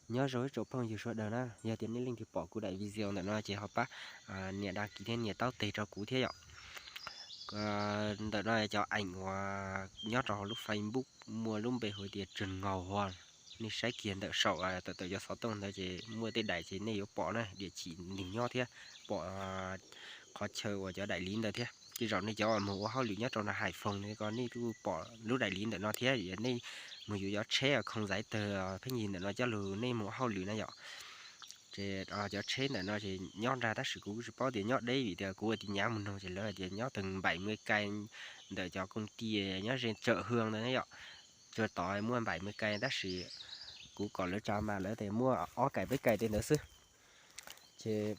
Nyob zoo ib tsoom phooj ywg sawv daws na, yog tias nej leej twg pom kuv daim video ntawm no ces ho pab nias đăng ký thiab nias taub teg rau kuv thiab yom. Ntawm no cov eem uas nyob rau hauv lub Facebook muaj lub npe hu tias Trường Ngầu Hoàng. Nej saib kiag ntawm saum tawm tawm cov xov tooj ntawd ces muaj tej daim ces nej yuav pom na, địa chỉ nws nyob thiab pom qhov chaw uas cov đại lý ntawd thiab. Tej zaum nej cov mus ua hauj lwm nyob rau no Hải Phòng ko nej kuj pom lub đại lý ntawm no thiab, nej mus yuav cov tsheb không giấy tờ pheej yig ntawm no coj lug nej mus ua hauj lwm na yom. Ces cov tsheb ntawm no ces nyob nrag tab sis kuv tsis paub tias nyob deb vim tias kuv ua tin nhắn mus nug ces lawv hais tias nyob tag bảy mươi cây ntawm cov công ty nyob ze chợ Hương ntawd na yom. Tsuas tod muaj bảy mươi cây tab sis kuv kom lawv tsa mas lawv tias muaj ob cây peb cây tej ntawd xwb. Ces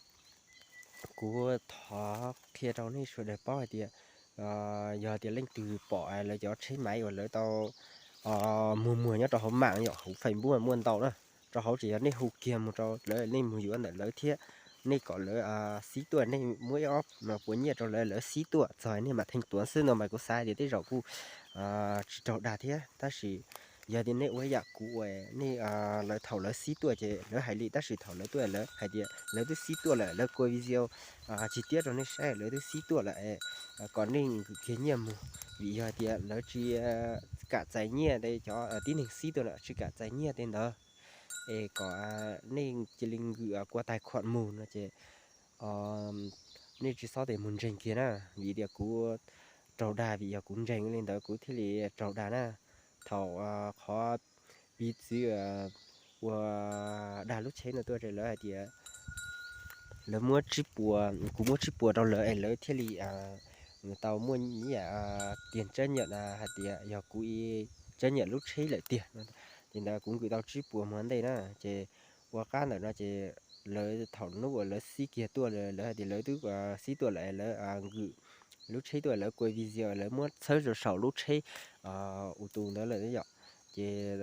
kuv thov qhia rau nej sawv daws paub hais tias yog tias leej twg pom lawv cov tsheb máy uas lawv tau muag muag nyob rau hauv mạng yom, hauv Facebook muaj ntau na, rau hauv ces yog nej hu kiag mus rau lawv, nej mus yuav ntawm lawv thiab nej kom lawv xib tuaj, nej muab ib ob puas nyiaj rau lawv, lawv xib tuaj txog nej mam thanh toán xwb no mas kuv xav tias tej zaum kuj tsis raug dag thiab. Tab sis yog tias nej ua yam kuv uas nej, lawv thaum lawv xib tuaj ces lawv hais li, tab sis thaum lawv tuaj lawv hais tias lawv twb xib tuaj lawm, lawv kua video chi tiết rau nej saib lawv twb xib tuaj lawm, kom nej nkwm kiag nyiaj mus, vim yog tias lawv tsis kam txais nyiaj, cov tib neeg xib tuaj lawm tsis kam txais nyiaj tej ntawd, es kom nej cia li nkwm kua tài khoản mus no ces nej tsis txhob tes mus ntseeg kiag na, vim tias kuv raug dag, vim yog kuv ntseeg li ntawd kuv thiaj li raug dag na. Thaum qhov piv txwv ua dag lub tsheb no tuaj ces lawv hais tias lawv muab tsib puas, kuv muab tsib puas rau lawv es lawv thiaj li tau muaj ib yam tiag chấp nhận hais tias yog kuv ib chấp nhận lub tsheb lawm tiag. Ces ntawd kuv nkwm tau tsib puas mus ua ntej na, ces ua qab ntawm no ces lawv thaum hnub uas lawv xib kiag tuaj, lawv hais tias lawv twb xib tuaj lawm, lawv nkwm lub tsheb tuaj, lawv kua video lawv muab txhawb rau saum lub tsheb ua tus ntawd lawm yom. Ces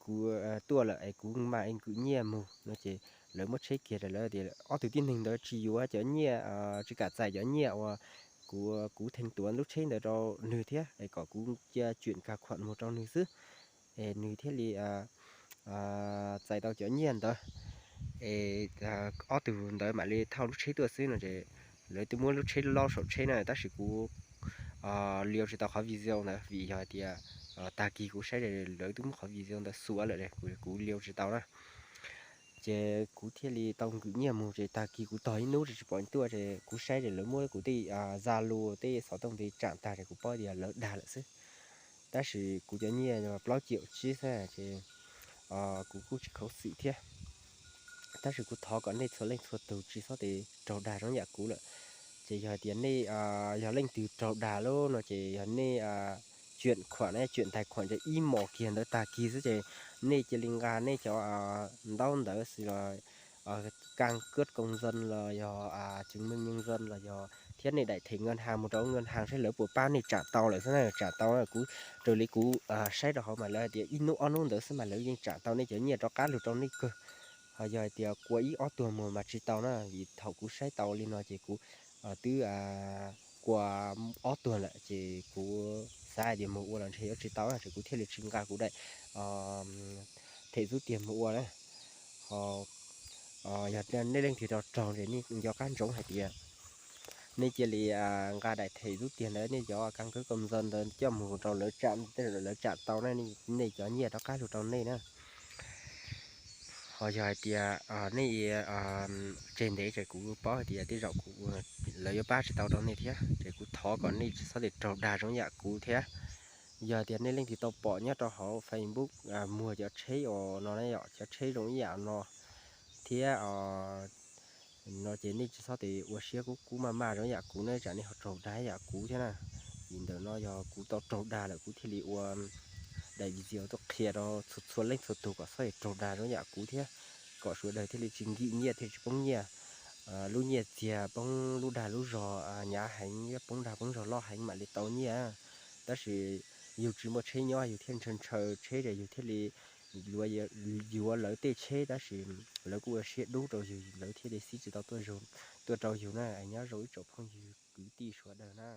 kuv tuaj lawm es kuv mam nkwm nyiaj mus no ces lawv muab tsheb kiag rau lawv tias ob tug tib neeg ntawd tsis yuav cov nyiaj, tsis kam txais cov nyiaj uas kuv, kuv thanh toán lub tsheb ntawd rau nws thiab es kom kuv cia chuyển tài khoản mus rau nws xwb, es nws thiaj li txais tau cov nyiaj ntawd, es ob tug ntawd mam li thauj lub tsheb tuaj xwb no ces lawv twb muab lub tsheb laub saum tsheb na, tab sis kuv liu tsis tau qhov video ntawd vim yog hais tias tag kis kuv saib lawv twb muab qhov video ntawd xuav lawm, kuv liu tsis tau na. Ces kuv thiaj li tau nkwm nyiaj mus ces tag kis kuv tos ib hnub tsis pom tuaj ces kuv saib ces lawv muab kuv tej Zalo tej xov tooj ntawd tsaam tag ces kuv paub tias lawv dag lawm xwb. Tab sis kuv cov nyiaj plaub triệu tsib xwb ces kuv kuj tsis khuv xim thiab. Tab sis kuv thov kom nej txhua leej txhua tus tsis txhob tes raug dag zoo yam kuv lawm. Ces yog hais tias nej yog leej twg raug dag lawm no ces yog nej chuyển khoản, nej chuyển tài khoản ces ib hmos kiag ntawd tag kis xwb ces nej cia li nqa nej cov ntaub ntawv xwb los căn cước công dân los yog chứng minh nhân dân los yog thiab nej đại thẻ ngân hàng mus rau ngân hàng saib lawv puas pab nej tsaam tau lawm xwb na. Tsaam tau kuv, raws li kuv saib rau hauv mas lawv hais tias ib hnub ob hnub ntawd xwb mas lawv yeej tsaam tau nej cov nyiaj rov qab lug rau nej kawg. Ho yog hais tias kua ib ob tuag mus mas tsis tau na, vim thaum kuv saib tau li no ces kuv twb kua ob tuag lawm ces kuv xav hais tias mus ua los ntshe yuav tsis tau na, ces kuv thiaj li tsis nqa kuv daim them xub tiag mus ua na. Ho yog nej leej twg raug raug ces nej nco qab ntsoov hais tias nej cia li nqa daim them xub tiag ntawd, nej cov căn cước công dân ntawd coj mus rau lawv tsaam, tej zaum lawv tsaam tau na, nej cov nyiaj rov qab lug rau nej na. Ho yog hais tias nej tseg ntev ces kuv paub hais tias tej zaum kuv, lawv yuav pab tsis tau rau nej thiab, ces kuv thov kom nej tsis txhob tes raug dag zoo yam kuv thiab. Yog tias nej leej twg tau pom nyob rau hauv Facebook muag cov tsheb uas no na yom, cov tsheb zoo ib yam no thiab no ces nej tsis txhob tes ua siab kub kub maj maj zoo yam kuv na, tsam nej ho raug dag yam kuv thiab na. Vim ntawm no yog kuv tau raug dag lawm kuv thiaj li ua daim video tuaj qhia rau txhua txhua leej txhua tus kom txhob raug dag zoo yam kuv thiab, kom sawv daws thiaj li tsis nkim nyiaj thiaj tsis poob nyiaj. Lub nyiaj txiag poob lub dag lub zog hnyav heev, poob dag poob zog loj heev mam li tau nyiaj. Tab sis yus tsis muaj tsheb nyob yus thiaj ntshaw ntshaw tsheb ces yus thiaj li yuav lawv tej tsheb, tab sis lawv kuj ua siab dub rau yus, lawv thiaj li xib tsis tau tuaj rau yus na. Nyob zoo ib tsoom phooj ywg kwv tij sawv daws na.